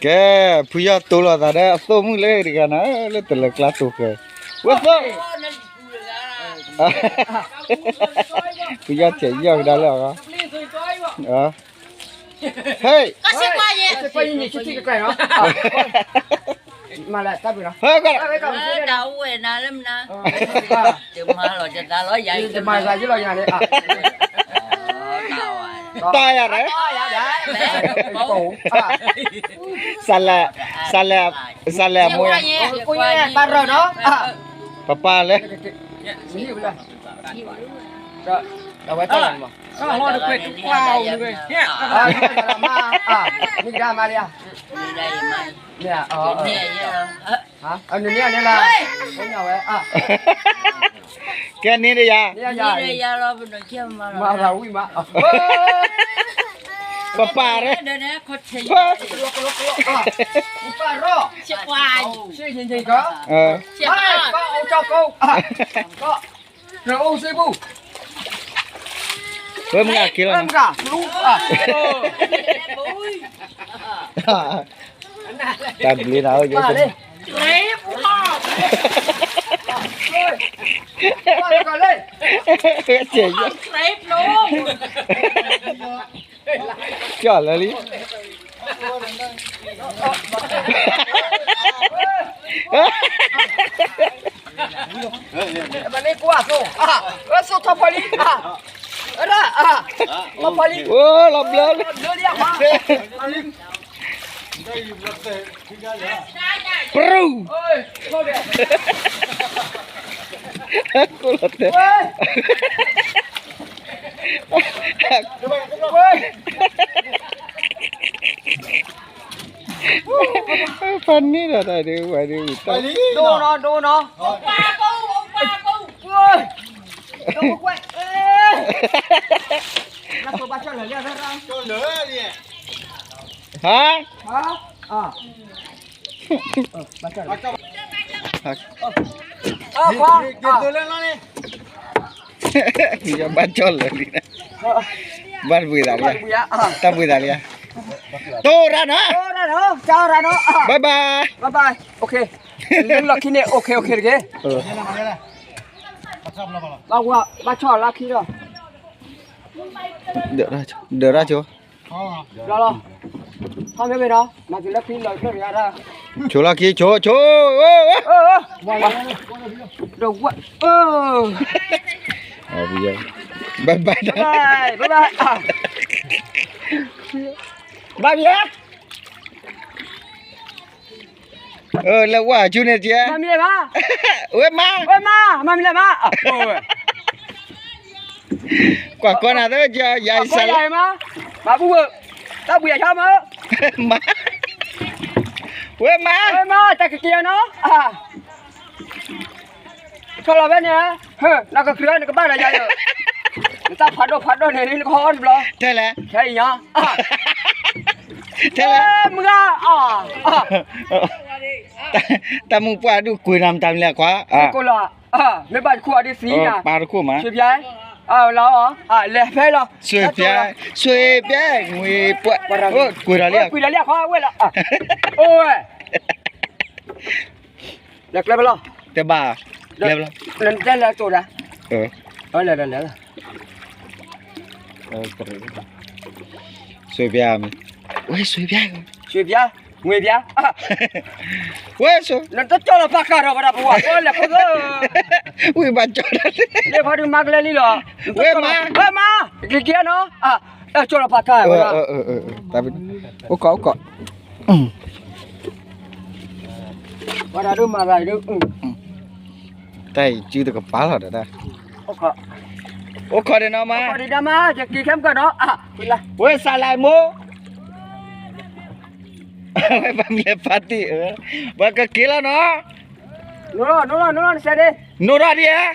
ကဲ, ဖုယီၢ်တိလိာ်သးဒီးအသိၣ်မုၣ်လၢတဂၤနၤ, လၢတလၢကျါတိဃဲၤ, ဝဲသိၣ်, ဖုယီၢ်စဲးယီၢ်ကဒါလၢအဂီၢ်, ဟဲ, မၤလၢတၢ်ဘျုးလီၤ, ဟဲ, တၢ်ဝဲနၤလၢမနၤ, တမၤလီၤတသးလီၤ, ယၤတမၤသးယလီၤယၤန့ၣ်, တၢ်ယၤရဲ, စးလဲၣ်, စးလဲၣ်, စးလဲၣ်အမိၢ်ယၤ, ပၢ်ရၢၢ်နီၤ, ပပၢ်လဲၣ်, မ့ၢ်ကဒါမါလံဧါ, မ့ၢ်, နန့ၣ်န့ၣ်လၢ, ကဲန့ၣ်ဒီးယၤ, မၤသးဝံၣ်မး, ပပၢ်ရဲ, ပၢ်ရၢၢ်, ပၢ်အိၣ်ကၠီကိ, ကၢအိၣ်စ့ပူ, ဝဲမုၢ်ဂၤက့ၤလီၤ, မုၢ်ဂၤ, တၢ်ဘျုးနၤ, ကၠီၣ်လၢလံ, မ့ၢ်ကွၢ်သိ, သိထီၣ်ဖီလံ, ထီၣ်ဖီလံ, အိၣ်လီၤဘျၢလံ, ပရူၢ်, ကိၣ်လီၤတဲာ် ဖးန့ၢ်ဒီးတၢ်ဒုးဝဲဒုးဝံၤတၢ်, ဒိနီၤ ဒိနီၤ, ဟါ, ဘၣ်ကၠီၣ်လၢာ်လံ, ဘၣ်ပှ့ၤသးလံ, တၢ်ပှ့ၤသးလံ, တိၢ်ရၣ်နီၤ, ဘၣ်ဘၣ်, လၢလီၢ်ခံန့ၣ် အိၣ်ခ့အိၣ်ခ့တက့ၢ်, ဘၣ်ဆီၣ်လၢခံဒီး, ဒၢးရၣ်ဆိ, လီၤလီၤ, ထီၣ်မ့ၢ်ဝဲဒီး မၤက့ၤလၢခံလီၤ, ဆိလီၢ်ခံ ဆိ ဆိ, ဒီးဝဲ, ဘၣ်ဘၣ်, ဘၣ်ဘၣ်, ဘၣ်ဘၣ်, လၢဝဲဆူန့ၣ်ကဲ, ဝဲမါ, ဝဲမါ, မၤမံၤလၢမါ, ကွၢ်ကွၢ်နၤသၢကဲ, ယၤအံၤစးလၢ, မၤဘူၣ်, တၢ်ဘှံးအဆီမး, မါ, ဝဲမါ, ဝဲမါ, တၢ်ကက့ၤအီၤနီၤ, ဆီၣ်လီၤဖဲန့ၣ်, နကကြၢးနကဘၣ်ဒီးယၤ, နတၢ်ဖးဒိၣ်ဖးဒိၣ်န့ၣ် နကဟီအီၣ်တဘျီ, ထဲလဲၣ်, ထဲအံၤညါ, ထဲလဲၣ်, မုၢ်ဂၤ, တၢ်မုၢ်ပှၢ်ဒုးကွံာ်နၤမတၤမလဲၣ်ခွါ, ကိၣ်လီၤ, မ့ၢ်ဘၣ်တခိၣ်အီၤဒ်သံနၤ, ပၢ်တခိၣ်မး, ဆွေပြား, လီၤ, လဲၤဖဲလီၤ, ဆွေပြား, ဆွေပြား, ငွေပှၢ်, ကွံာ်ဒီးလံ, ကွံာ်ဒီးလံခွါဝဲလီၤ, အိၣ်ဝဲ လဲၤကျဲဖဲလီၤ, တဘၣ်, လဲၤဖဲလီၤ, လဲၤလဲၤတိၢ်ဒၣ်, လဲၤလဲၤလဲၤ, ဆွေပြား, ဝဲဆွေပြား, ဆွေပြား, ငွေပြား, ဝဲဆွေ, နတကၠီၣ်လီၤပာ်ကၢ်ဒီးဝဲဒၣ်ပဝဲလဲၤခိၣ်သၢ, ဝံၤဘၣ်ကၠီၣ်, လဲၤဖးဒုးမၤကလဲၤလံလီၤ, ဝဲမါ, ဝဲမါ, ကက့ၤနီၤ, ကၠီၣ်လီၤပာ်ကၢ်ဝဲဒၣ်, အိၣ်ကီး, အိၣ်ကီး ဝဲဒၣ်ဒိၣ်မးဘၣ်ဒိၣ်, တၢ်အံၤစုတကပၤလီၤဒီး, အိၣ်ခိးဒီးနီၤမါ, ယက့ၤခဲမုၢ်ကီးနီၤ, ဝဲစးလဲမိၢ်, ဝဲဘၣ်မံၤလဲၤဖးတံၢ်, ဝဲကက့ၤလီၤနီၤ, နိလီၤ, နိလီၤ, နိလီၤ, နစဲးဒ့, နိထီၣ်ဒံး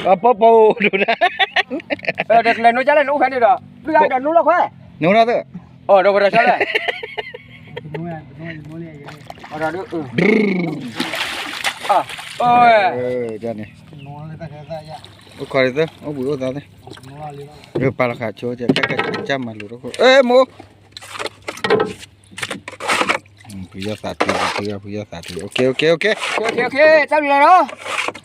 ဧါ, ပပူၤဒိၣ်ဒၣ်, တကလဲၤနိကလဲၣ် နအိၣ်ဖဲန့ၣ်ဒီး, ဒုးဂၤဒီးနိလီၤခွဲ, နိထီၣ်သၢ, အိၣ်ဒီးဝဲဒီးဆၢလဲၣ်, အိၣ်ခိးဒ်သိး အိၣ်ဘှံးအိၣ်သါသ့, ပာ်လီၤဃာ်ဆိ, ကၢ်မၤလိာ်တခိၣ်, မိၢ်, ဖုယီၢ်သးတံၢ်, ဖုယီၢ်သးတံၢ်, တၢ်ဘျုးလီၤနီၤ.